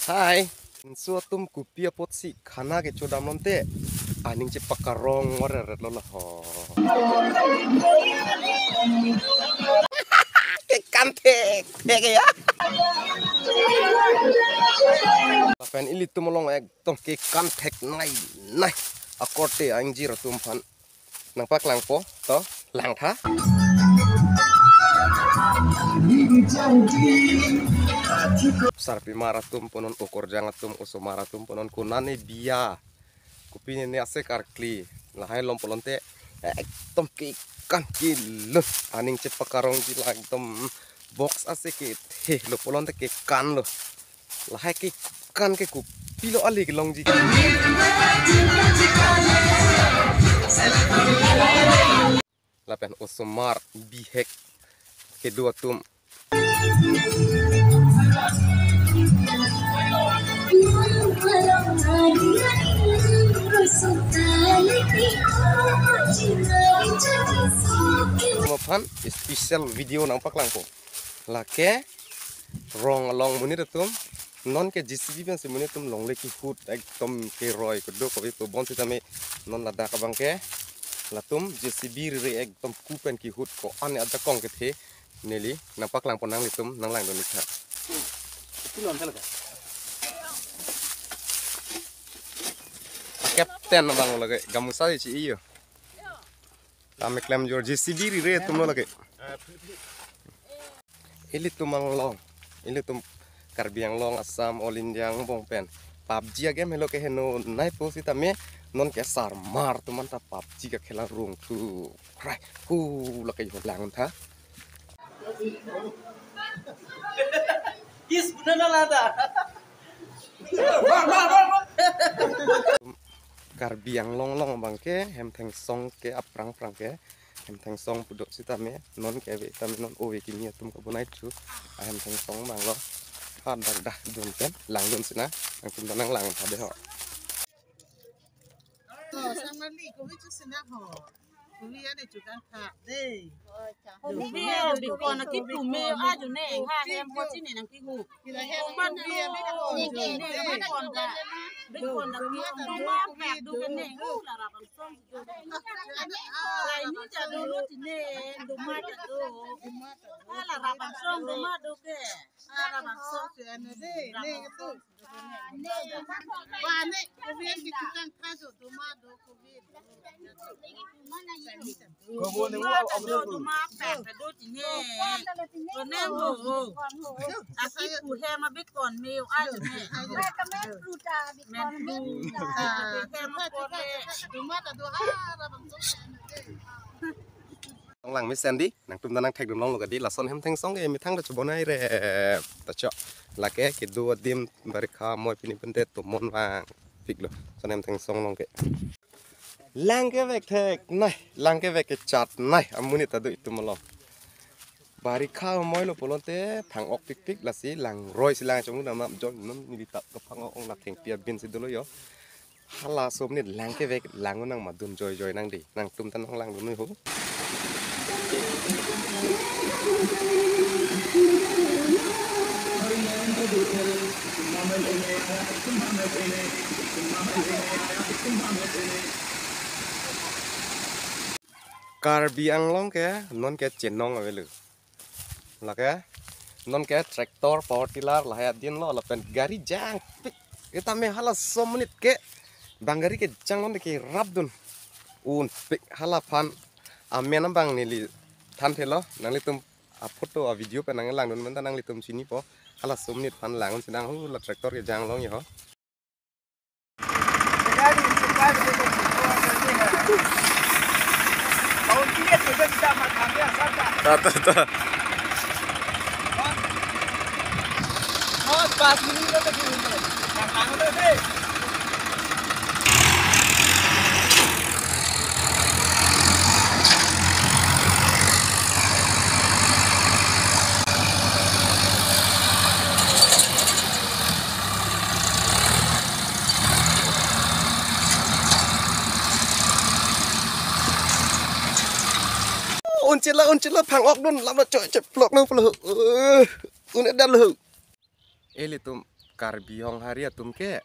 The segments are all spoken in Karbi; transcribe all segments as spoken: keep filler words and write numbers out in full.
Hai. Inso atum kopi apotsi khana kechodam lonte aning chepakarong ore ret lo laho. Kekan thekthek ya. Lapen ilitum along ekdom kekan theknei nei. Akorte angjir atum aphan nangpaklangpo, to, langtha. Sarpimar atum punon, okorjang atum, osomar atum punon, konane biya, kopine ne ase karkli, lahai lom pulote ekdom kekan kelun, aning chepakarongji la ekdom box ase kethe lo pulote kekan lo. Lahai kekan ke kopilo ali kelongji. Lapen osomar bihek kedo atum. Mo aphan special video nangpaklangpo. Lake rong along monit atum, non ke J C B pensi monit atum longle kehut ekdom keroi kedo kove pu bonsitame non ladak abang ke latum J C B rire ekdom ku pen kehut ko-an ajakong kethe neli nangpaklangpo nanglitum nanglangdun ik tha. Iti lon tha lake. Captain abang lake gamusa si iyo. Tame klemjor J C B rire atum lo lake. Ilitum along, ilitum Karbi Anglong, Assam, All India angbong pen PUBG agame helo keheno nai pusitame non ke sarmar atum anta PUBG kekhela rung thu krai hu lake yo langtha. Is bunana lada. Karbi Anglong along abang ke Hemthengsong ke aphrang phrang ke Hemthengsong pudo sitame non ke ave tame non ove kimi atum kabonai thu a Hemthengsong abang lo. Ha dak dak dun pen langdun sina nangtum ta nanglang tha de ho. Oh, samali ko bichu sina ho. Kopi ane chukang tha dei. Kopi bikon na kipu me ajo ne ha hem ko chini nang kihu. Kila hem kopi ane ko ne ne bikon da. Bikon da ki doma pek do ke ne hu la Rabang Song. Ai ni ta do lo ti ne doma ta do. Ha la Rabang Song doma do ke. Ha Rabang Song si ane dei ne tu. Ba ne kopi ane kichukang tha jo doma do kopi. Doma ta do doma pek ta do ti ne. Ko ne ho ho. Aki pu hem abikon me ajo ne. Men pu. Hem ko ne. Doma ta do ha Rabang Song. Nanglang mesen dei, nangtum ta nangthekdun longlo kadi, lason Hemthengsong ke methang ta chobonai re ta cho. Lake kedo adim barikha amoi pini pente tomon vangpik lo. Lason Hemthengsong along ke. Lang kevek theknei, lang kevek kechatnei, amonit ta do itum along. Barikha amoi lo pulote phang-ok pikpik lasi langroi si lang chong dam nam jon non neli ta kaphang-ok ong la thengpi abin si dolo yo. Hala aso amonit lang kevek lang nang madun joi joi nang dei. Nangtum ta nanglangdun noi ho. Karbi Anglong ke non ke chenong avelo. Lake non ke tractor, power tiller lahai adin lo lapen gari jangpik. Sitame hala aso amonit ke bang gari kejang non ke rapdun unpik hala aphan amen abang neli thanthelo nanglitum aphoto avideo pen nanglangdun menta nanglitum chinipo hala aso amonit aphan langun sinang hu la tractor kejang long yo. Ta, ta, ta. Unchila, unchila, phang-ok dun, lam lo choi, choi, plok nang plo. Eh, un-edetlo. Ilitum Karbi Honghari atum ke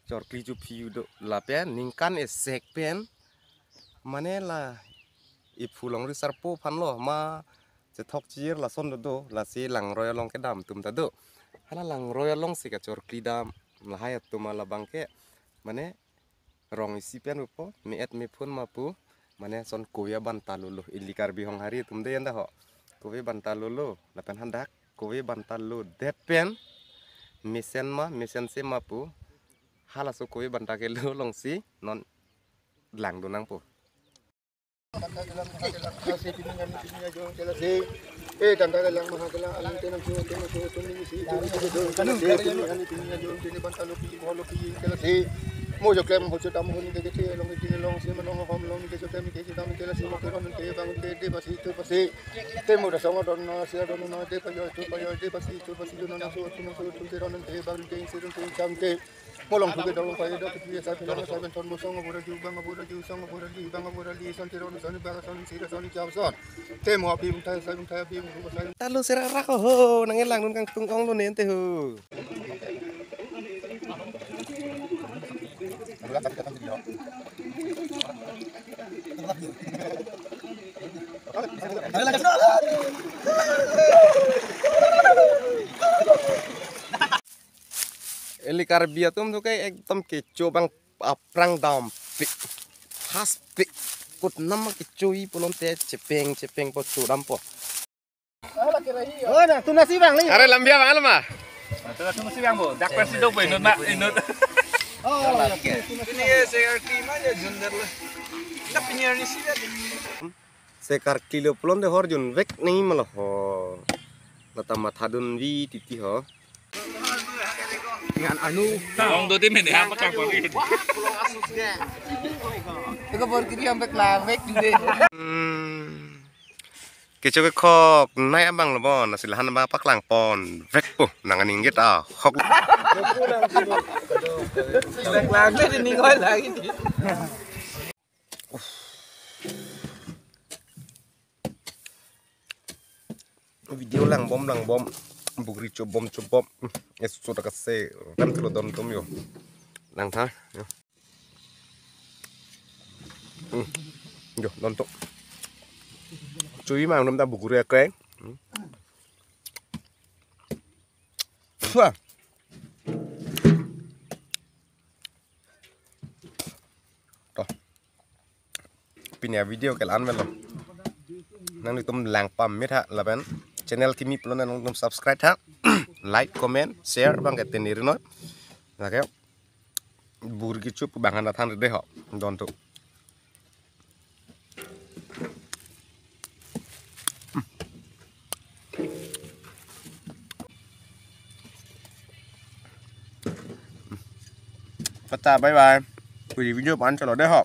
chorkli chophi do lapen ningkan esek pen mane la iphu longri sarpo aphan lo ma chethok chir lason do do, lasi langroi along kedam atum ta do. Hala langroi alongsi kachorkli dam lahai atum alabang ke mane rong isi pen pupo, me-et mephun ma pu, mane son kove abanta lolo, ili Karbi Honghari atum de enda ho. Kove abanta lolo, lapen hadak kove abanta lodet pen mesen ma, mesense ma pu, halaso kove abanta kelo alongsi non langdun nangpo. Eh, tanta kelang maha kelang aling tenang su tenang su tenang si tenang si tenang si tenang ani tenang ajo tenang banta lopi bol lopi kelang si. Mo jo klem ho chutam ho ni ke te long ni te long si manong hom long ni ke chutam ke chutam kelang si mo ke ron ke bang ke de pasi tu pasi. Te mo da song don na si don na de pa yo tu pa yo de pasi tu pasi don na su tu na su tu ke ron ke bang ke si ron ke cham ke. Molong thuke dong pai dok thuke sa phi dong sa ben thon mo song abura ju bang abura ju song abura ju bang abura li son ti ron son ba son si ra son cham son. Te mo api bung thai sa bung thai api bung sa. Talo sera rak ho, nang langdun kangtung ong lo nen te ho. Eli Karbi atum tu ke ekdom kecho abang aphrang dampi. Haspik. Kut nama kecho-i pulote chepeng chepeng po chodam po. Oh, na, tu nasi bang ni. Are lambia bang alma. Tu nasi bang bo. Dak persi dok bo inut ma inut. Oh, ini ya saya arti mana jundar lah. Nak penyiar ni sih. Sekarkli lo pulote hor junvek nangji ma lo ho. Lata mathadunvi titi ho. Dengan anu. Ong do di mene apa kabar ini? Eko bor kiri ambek lavek juga. Hmm. Kecho kekhok nai abang lo bon, nasi lahan abang paklang pon vek po, nang aning get ah hok. Paklang le di ning oi lagi. Video langbom langbom, bugri chobom chobom. Es sudah kasih rem tulo don tum yo. Langtha. Yo. Hmm. Yo, don tum. Chui mang dum ta bugri akre. Hmm. Wah. To. Pini avideo ke la-an melo. Nanglitum lang pamit ha lapen channel kimi pulo nangtum subscribe ha. Like, comment, share abang ke tenir noi. Lake bur kichup bang hana than de ho. Don tu. Tata, bye bye. Pudi video pan chalo de ho.